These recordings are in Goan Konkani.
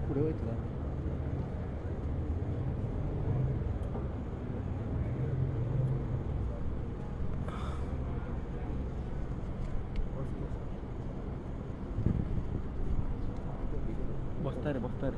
不留位置了。ବସ୍ତାରେ ବସ୍ତାରେ।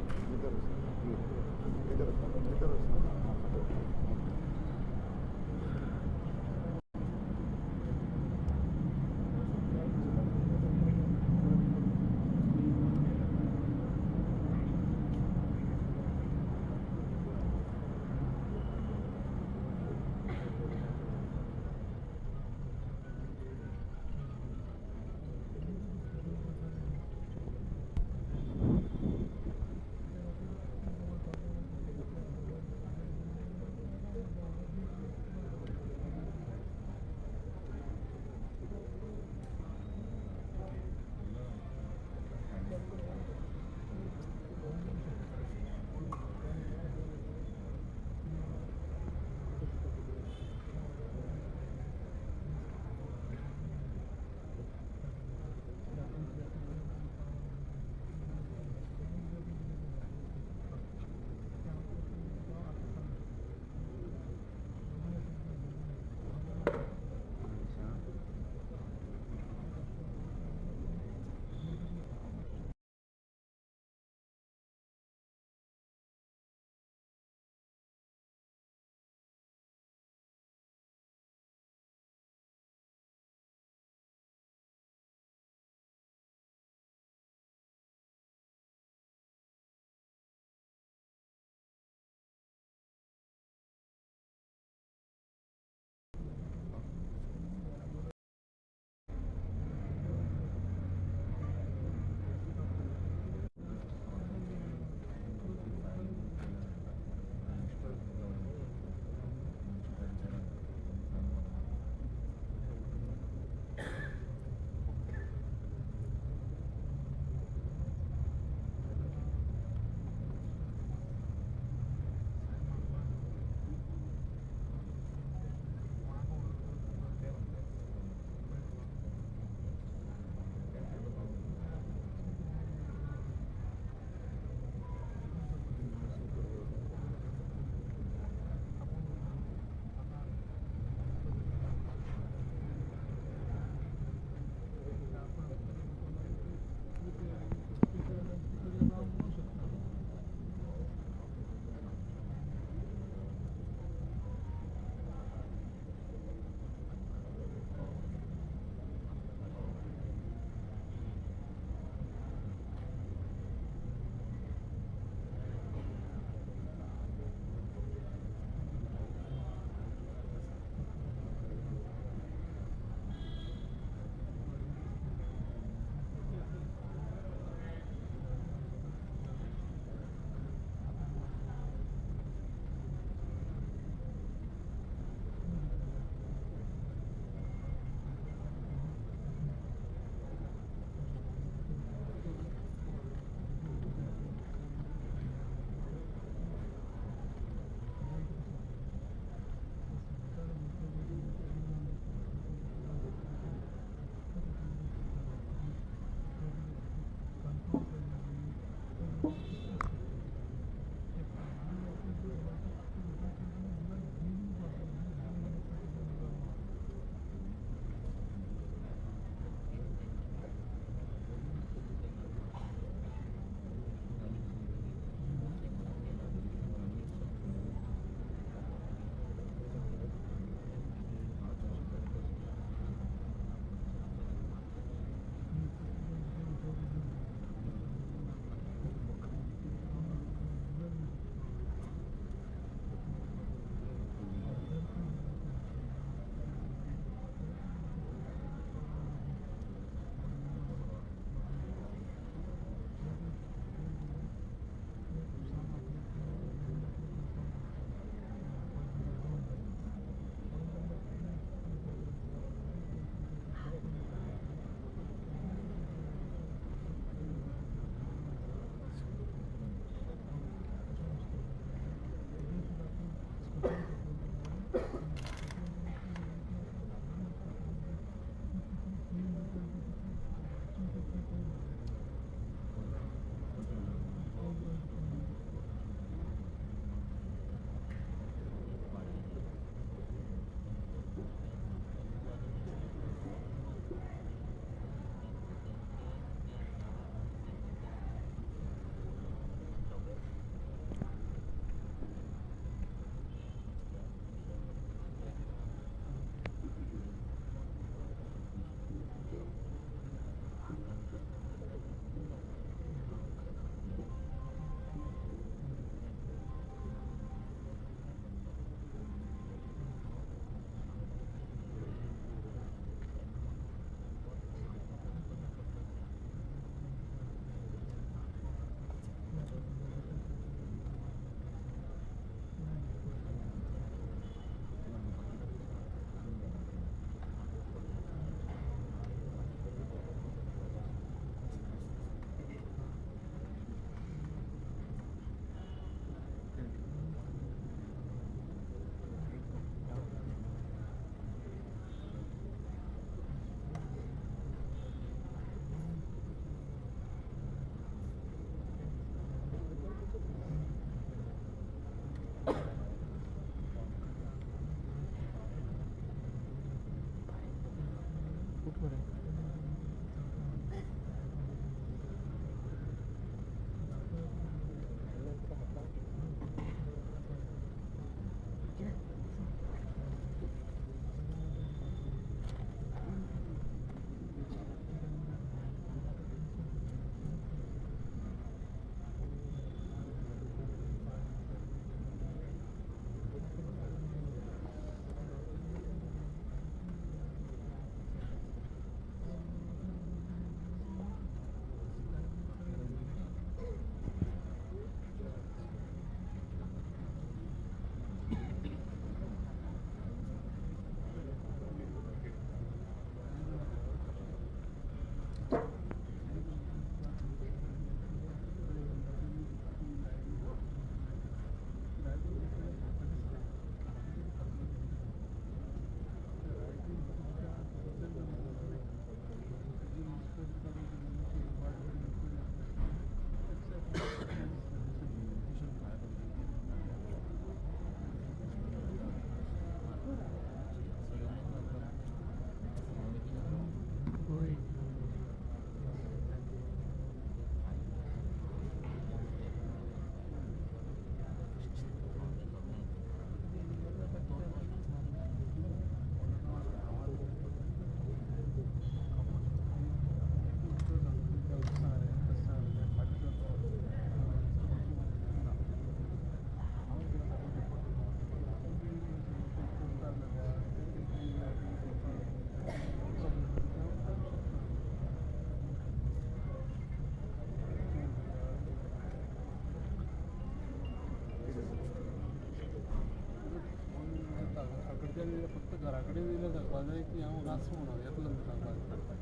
घरा कडेन येयल्यार सांगपा जाय की हांव आसा म्हणून येतलो म्हणून सांगपा जाय.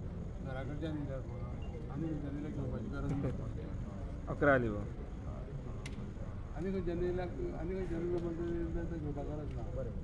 घरा कडच्यान येयल्यार फोन आनी खंयच्यान येयल्यार घेवपाची गरज ना. 11 जाली गो. आनी खंयच्यान येयल्यार आनी खंयच्यान येयल्यार घेवपा गरज ना. बरें.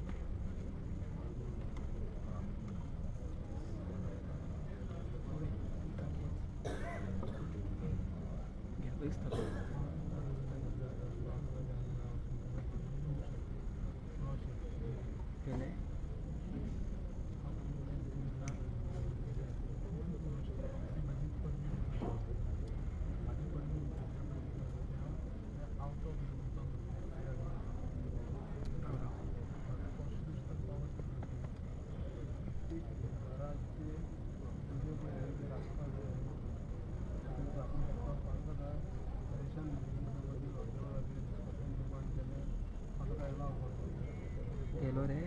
गेलो रे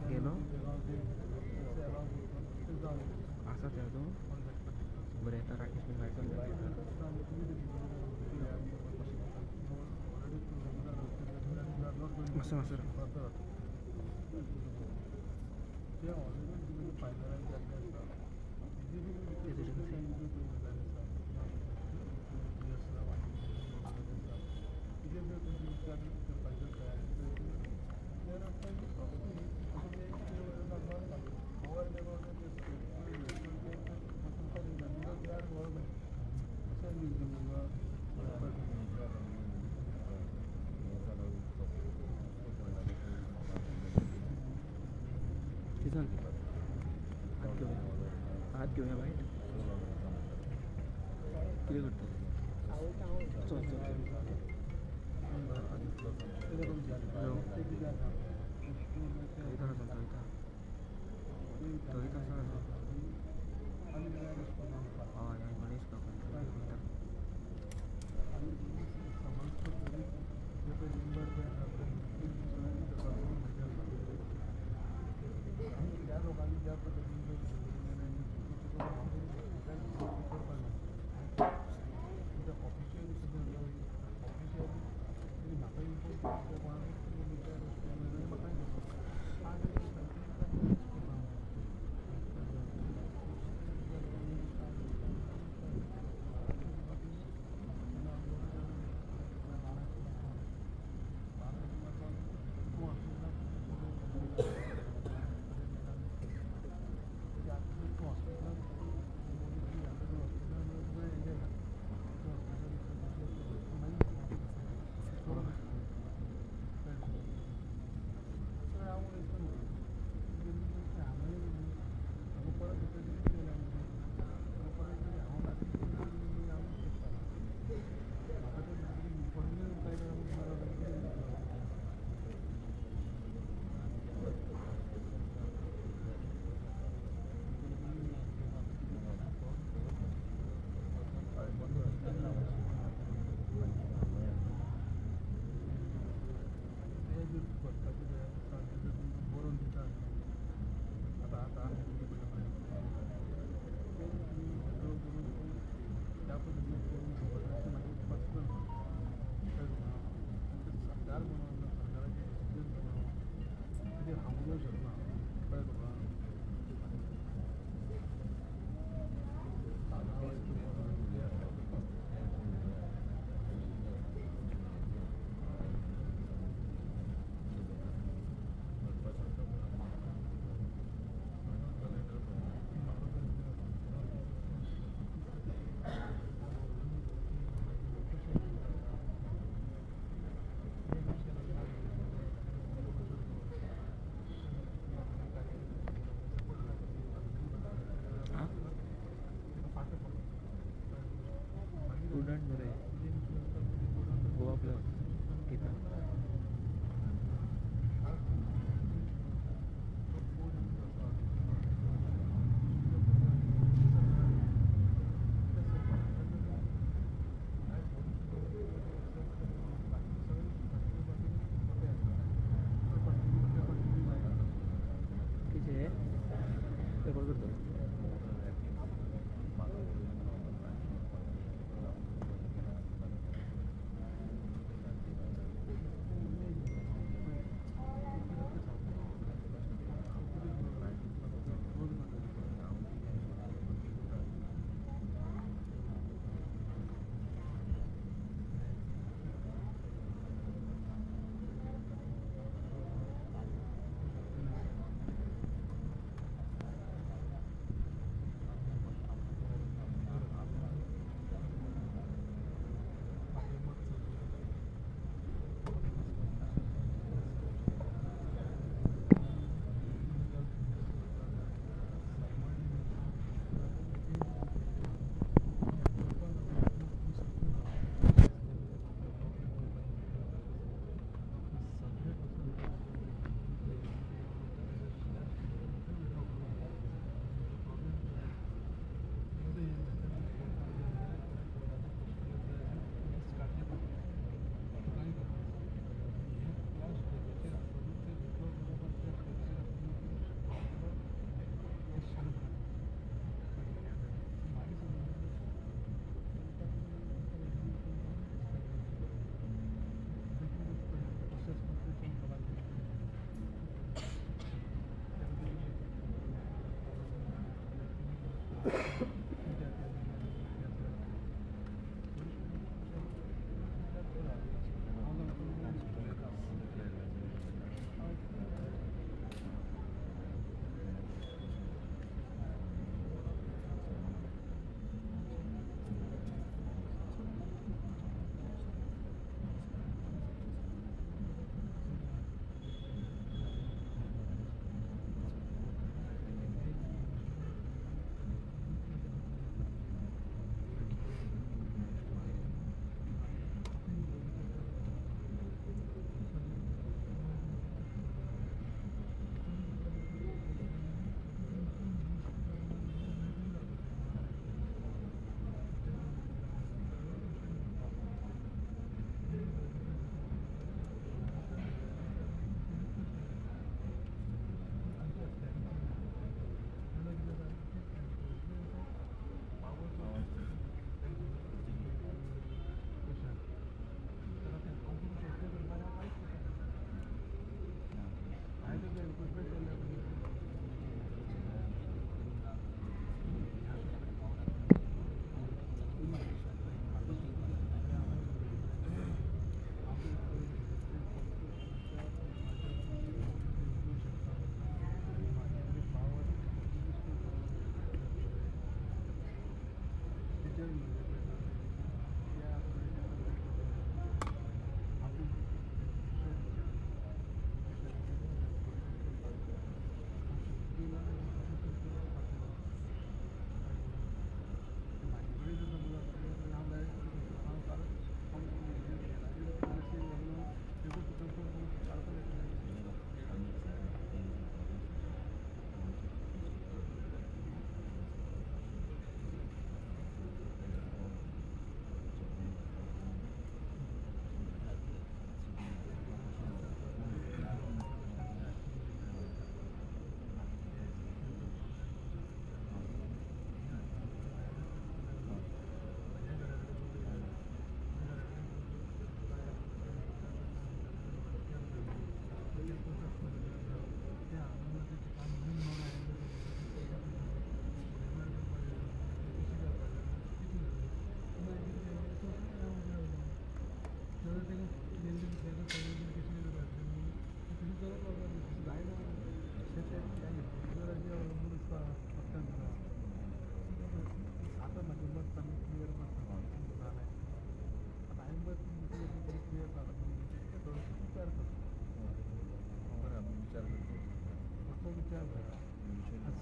गेलो आसा ते अजून बरें. आतां राकेश बीन भायर सरला. मातसो मातसो हात घेवया, हात घेवया बायट. कितें करता? चल चल. हॅलो, थंयच आसा, थंयच थंयच आसा. हय हय, गणेश काका. स्टुडंट मरे गोवा प्लस घेता. कितें रेकॉर्ड करता?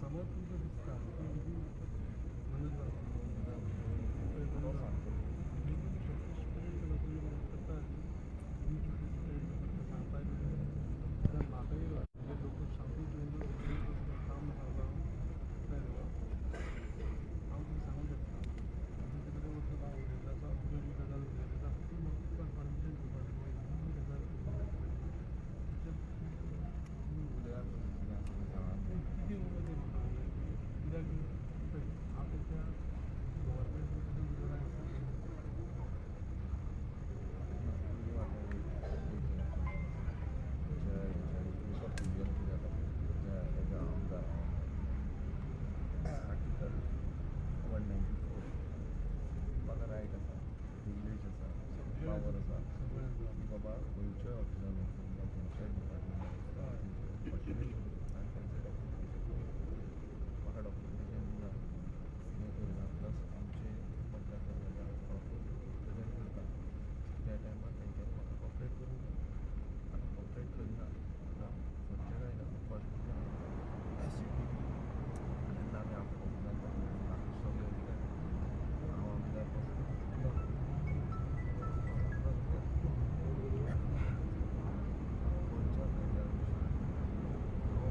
समज तुमकां दिसता मनोज सांगता म्हाका लोक सामकी काम सांगता हांव तुका सांगूंक शकता तुमचे कडेन वचून हांव उलयता तुजी गजाल उलयता ती म्हाका परमिशन दिवपाक गजाल कितें उलयता कित्याक हांव तेच्या गव्हर्मेंट. आर्टिकल 194 म्हाका रायट आसा, प्रिविलेज आसा, पावर आसा की बाबा खंयच्याय ऑफिसान वचून वा खंयच्याय डिपार्टमेंटान वचून आनी तांचें डॉक्युमेंटेशन, म्हाका डॉक्युमेंटेशन दिना, हें करिना. प्लस आमचे पंचायत जाल्यार प्रॉपर प्रेजेंट करता त्या टायमार तेंच्यांनी म्हाका कॉपरेट करूंक जाय. आतां कॉपरेट करिना. आतां सब्जॅक्ट आयला फर्स्ट सिटी तेन्ना आमी आपल्या ऑफिसान बाकी सगळे अधिकारी, हांव आमदार पासून खंयच्या जाग्यार हांव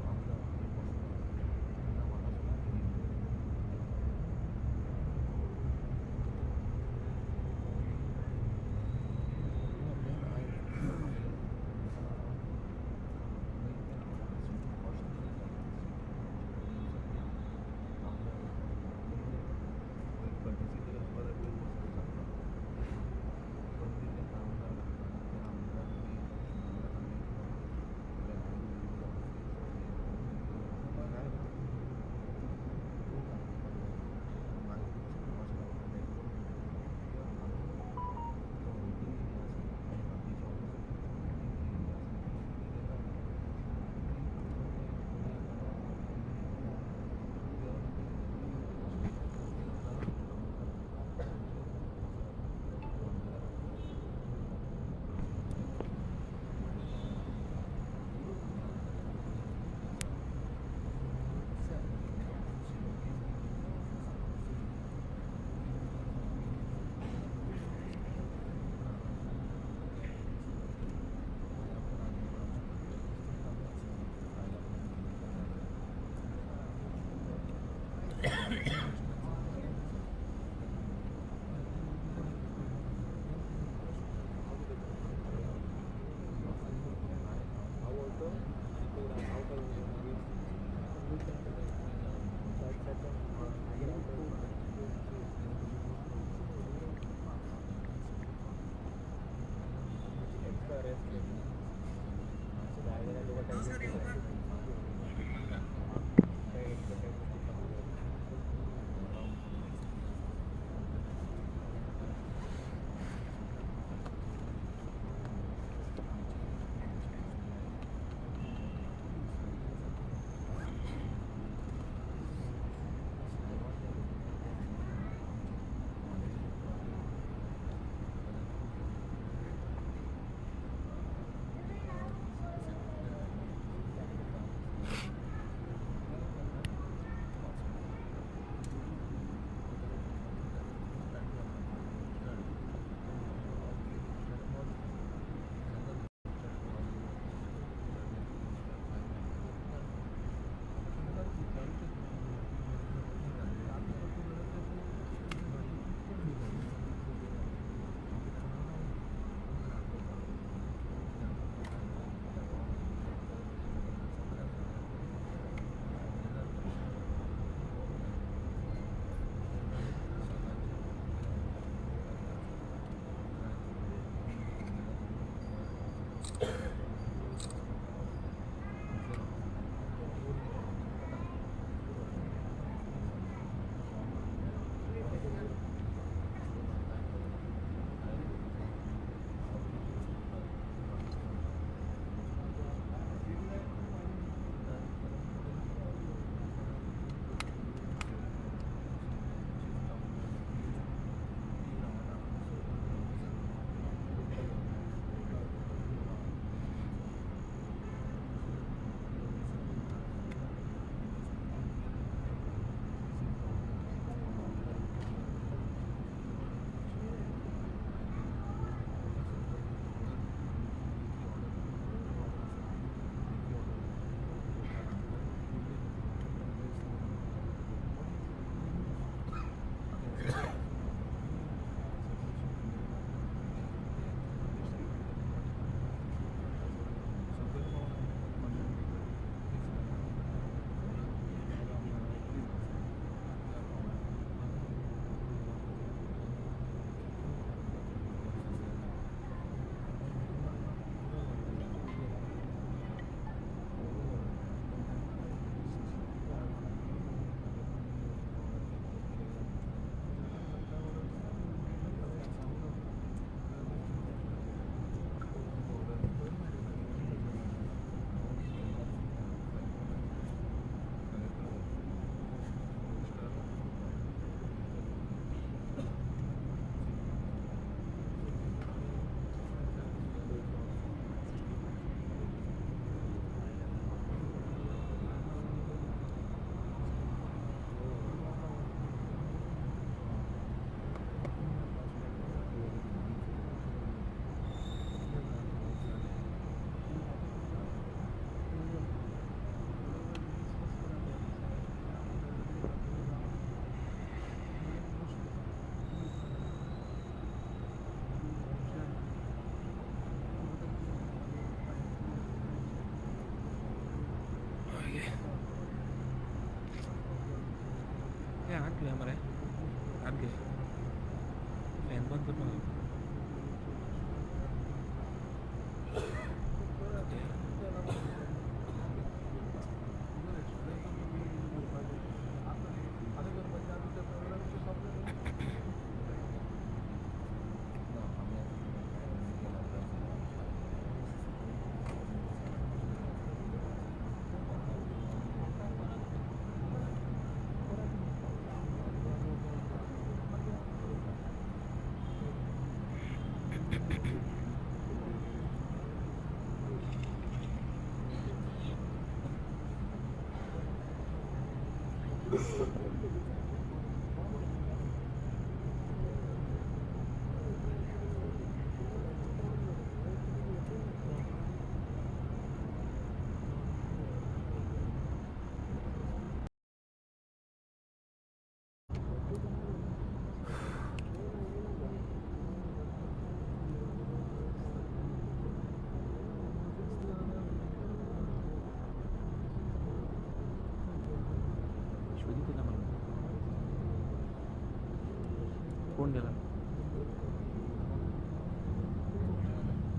कोण गेला?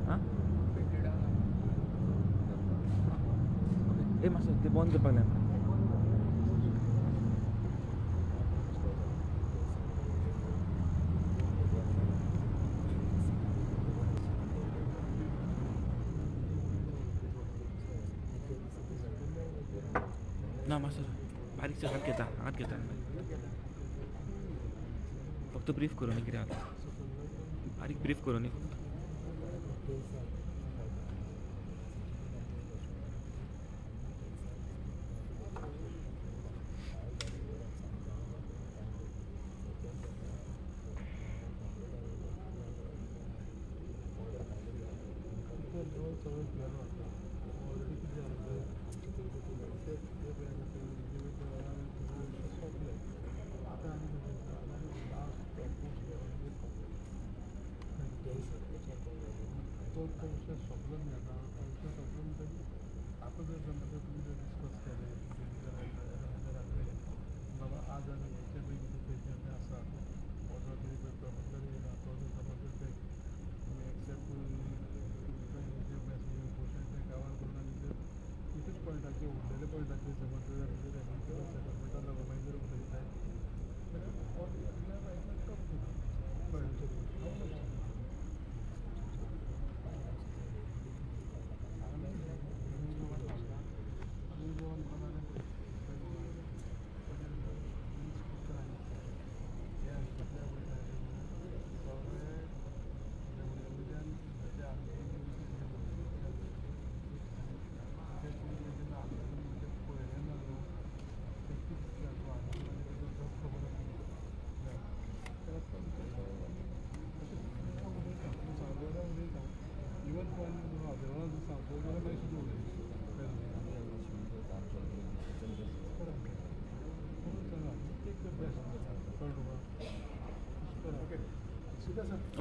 हां ए मातशें ते बंद करपाक जाय. ना मातसो बारीकसो हात घेता, हात घेता, फक्त ब्रीफ करूं न्ही, कितें आतां बारीक ब्रीफ करूं न्ही.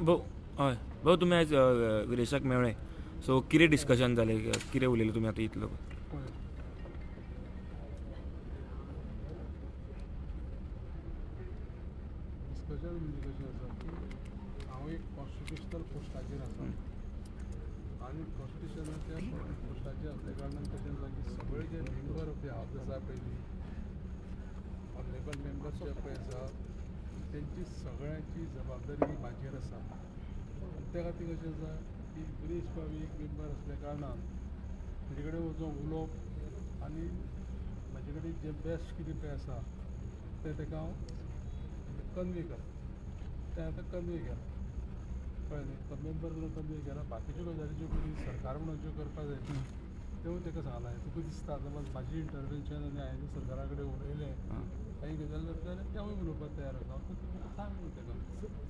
भाऊ हय भाऊ, तुमी आयज विरेशाक मेळ्ळे, सो कितें डिस्कशन जालें, कितें उलयलें तुमी आतां इतलो? डिस्कशन म्हणजे कशें आसा की हांव एक कॉन्स्टिट्युशनल पोस्टाचेर आसा आनी कॉन्स्टिट्युशनाच्या पोस्टाचेर आसल्या कारणान कशें आसा की सगळे जे मेंबर ऑफ the house आसा पयलीं ऑनरेबल मेंबर्स जे पळय आसा तेंची सगळ्यांची जबाबदारी म्हाजेर आसा. आनी त्या खातीर कशें आसा की विरेश बाब एक मेंबर आसल्या कारणान तेजे कडेन वचून उलोवप आनी म्हाजे कडेन जें बेस्ट कितें पळय आसा तें तेका हांव कन्वे करप, तें आतां कन्वे केलां, कळ्ळें न्ही. तो मेंबर म्हणून कन्वे केला, बाकीच्यो गजाली ज्यो कितें सरकार म्हणून ज्यो करपाक जाय त्यो तेका सांगलां. तुका दिसता समज म्हाजी इंटरवेन्शन आनी हांवें सरकारा कडेन उलयलें काही गजाल जाता जाल्यार तेवूय उलोवपाक तयार आसा. सांग म्हणून तेका.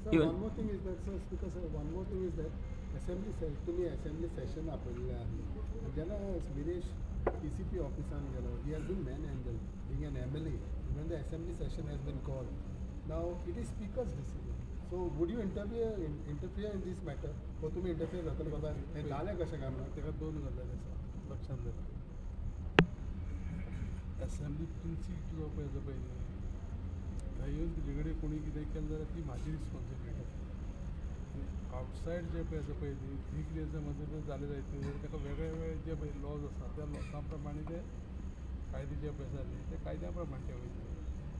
Sir, one more thing is that, sir, speaker sir, one more thing is that assembly तुमी assembly session आपयल्लें आसलें जेन्ना विरेश PCP ऑफिसान गेलो, he has been manhandled being an MLA when the assembly session has been called. Now it is speaker's decision. So would you interfere in this matter? हो तुमी इंटरफियर जातले बाबा हें जालें कशें काय म्हणून? तेका दोन गजाली आसा लक्षांत धर. एसेंब्ली प्रिन्सीप जो पळय आसा पयलीं थंय येवन तुजे कडेन कोणी कितें केलें जाल्यार ती म्हाजी रिस्पोन्सिबिलिटी. आनी आवटसायड जे पळय आसा पळय न्ही ती कितें समज जर जालें जायत जाल्यार ताका वेगळे वेगळे जे पळय लॉज आसा त्या लॉसा प्रमाणे ते कायदे जे पळय आसा न्ही ते कायद्या प्रमाणे ते वयतले.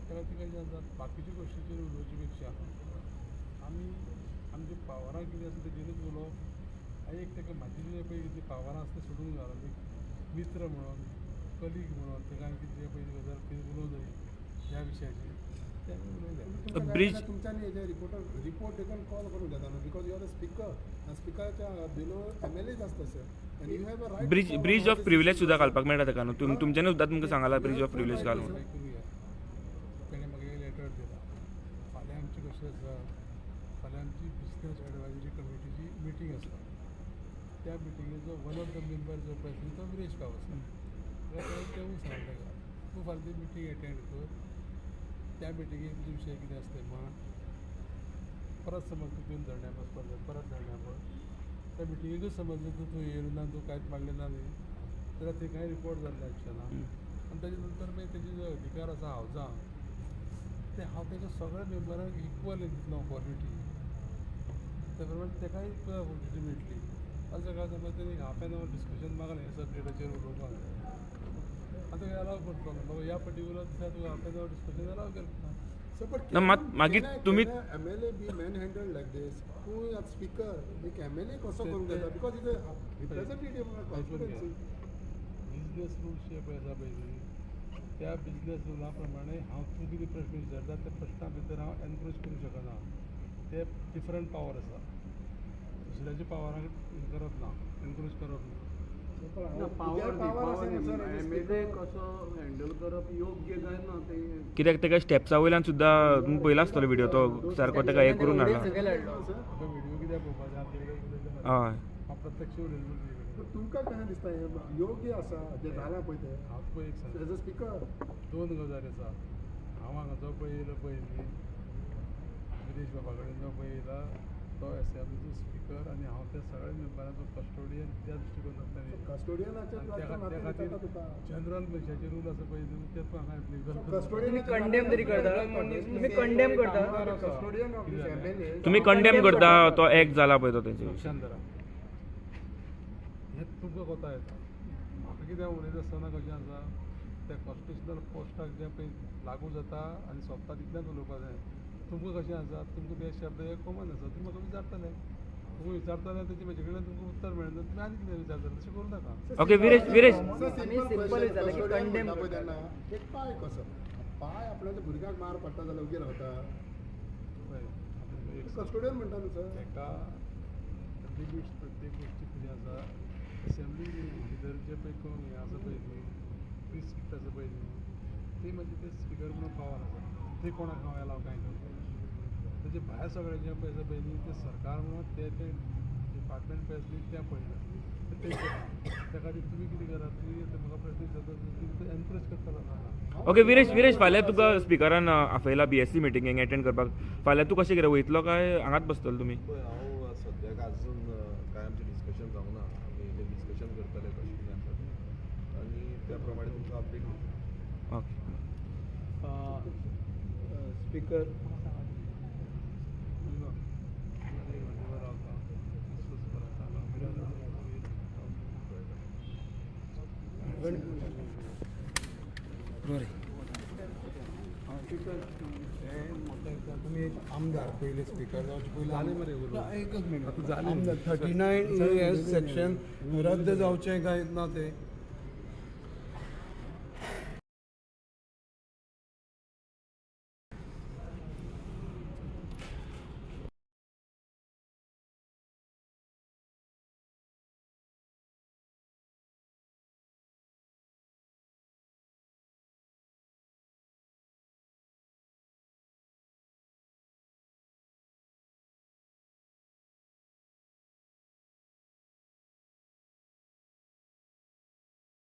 त्या खातीर कशें आसा बाकीच्या गोश्टीचेर उलोवचे पेक्षा आमी आमच्या पावरां कितें आसा तेजेरूच उलोवप. आनी एक ताका म्हाजी जे पळय कितें पावरां आसा तें सोडून घालप, एक मित्र म्हणून कलीग म्हणून ताका हांवें कितें पळय गजाल कितें उलोवंक जाय ह्या विशयाचेर. तें आमी उलयले. ब्रिज तुमच्यांनी हेजे रिपोर्ट देखून कॉल करूंक जाता न्हू, because you are a speaker, स्पिकराच्या below MLAs आसता sir, and you have a right. Bridge of privilege सुद्दां घालपाक मेळटा ताका न्हू, तुमच्यांनी सुद्दां तुमकां सांगला ब्रिज ऑफ प्रिविलेज घाल म्हणून. तेणें म्हाका एक लेटर दिला. फाल्यां आमची कशी आसा, फाल्यां आमची बिजनस एडवायजरी कमिटीची मिटींग आसा. त्या मिटिंगेचो वन ऑफ the member जो पळय आसलो तो विरेश गांव आसा. जाल्यार तेवूय सांगलें ताका, तूं फाल्यां ती मिटींग एटेंड कर, त्या मिटिंगेक तुजे विशय कितें आसता म्हण परत समज तूं तुवें धरण्या बसपाक जाय, परत धरण्या बस. त्या मिटिंगेकूच समज तूं थंय येयलो ना, तूं कांयच मागलें ना न्ही जाल्यार थंय कांय रिपोर्ट जाल्लें आसचें ना. आनी ताजे नंतर मागीर तेजे जो अधिकार आसा हावजान ते हांव तेका सगळ्या मेंबरांक इक्वल दितलो ऑपॉर्च्युनिटी, त्या प्रमाणे तेकाय इक्वल ऑपॉर्च्युनिटी मेळटली. आज सकाळ समज तेणी हाफ एन our discussion मागलें हे सब्जेक्टाचेर उलोवपाक, आतां एलाव करतलो न्हू बाबा ह्या पर्टिक्युलर दिसा तुका half an hour discussion allow करता. ना मात मागीर तुमी MLA be manhandled like this? तूं आतां स्पिकर एक एमएलए कसो करूंक जाता, because is a representative of constituency. Business rules जे पळय आसा पळय न्ही, त्या बिजनस रुला प्रमाणे हांव तूं कितें प्रश्न विचारता त्या प्रश्ना भितर हांव एनक्रोच करूंक शकना. ते डिफरंट पावर आसा, दुसऱ्याच्या पावराक करप ना, एनक्रोच करप ना. एमएलए कसो हँडल करप योग्य काय ना ते, कित्याक ताका स्टेप्सा वयल्यान सुद्दां तुमी पळयला आसतलो व्हिडियो, तो सारको ताका हें करून हाडला. व्हिडियो कित्याक पळोवपाक जाय, हय हांव प्रत्यक्ष उलयलो. तुमकां कशें दिसता हें योग्य आसा जें जालां पळय तें? हांव पळय एक सांग, एज अ स्पिकर दोन गजाली आसा. हांव हांगा जो पळय येयलो पळय न्ही विरेश बाबा कडेन जो पळय येयला तो एसेंब्लीचो स्पिकर आनी हांव त्या सगळ्या मेंबरांचो कस्टोडियन त्या दृश्टिकोनांतल्यान येयला. कस्टोडियनाचे त्या खातीर जनरल मनशाचे रूल आसा पळय न्हू ते तूं हांगा एप्लिकेबल. तुमी कंडेम तरी करता, तुमी कंडेम करता, कस्टोडियन ऑफ this MLA तुमी कंडेम करता तो एक्ट जाला पळय तो तेजे. लक्षान धरा, हें तुमकां कोता येता. म्हाका कितें उलयता आसतना कशें आसा, त्या कॉन्स्टिट्युशनल पोस्टाक जें पळय लागू जाता आनी सोंपता तितलेंच उलोवपाक जाय. तुमकां कशें आसा, तुमकां ते शब्द हे कॉमन आसा, तुमी म्हाका विचारतले, तुमकां विचारतले तेजें म्हजे कडेन तुमकां उत्तर मेळना, तुमी आनी कितें विचारतले, तशें करूं नाका. ओके विरेश, विरेश सिंपल विचारलें की कंडेम पळय तेन्ना एक पांय कसो पांय आपल्या भुरग्याक मार पडटा जाल्यार उगी रावता, पळय कस्टोडियन म्हणटा न्हू सर. ताका लिमिट्स प्रत्येक गोश्टी कितें आसा, एसेंब्ली भितर जे पळय हें आसा पळय न्ही प्रिस्क्रिप्ट आसा पळय न्ही ती मागीर ते स्पिकर म्हणून पावर आसा, ती कोणाक हांव एलाव कांय करता. तेजे भायर सगळें जें पळय आसा पळय न्ही तें सरकार म्हणून ते ते डिपार्टमेंट पळय आसली तें पळयना तें त्या खातीर तुमी कितें करात, तुमी म्हाका प्रश्न विचारता तुमी एनक्रोच करतलो ना. ओके विरेश, विरेश फाल्यां तुका स्पिकरान आपयला बीएससी मिटिंगेक एटेंड करपाक, फाल्यां तूं कशें कितें वयतलो काय हांगाच बसतलो तुमी? पळय हांव सद्याक आजून कांय आमचें डिस्कशन जावंक ना, आमी डिस्कशन करतले कशें कितें आसा तें आनी त्या प्रमाणे तुमकां अपडेट दितले. ओके स्पिकर तुमी एक आमदार पयले स्पिकर जावचे पयलीं एकच मिनट, आमदार 39 AS section रद्द जावचें काय ना तें?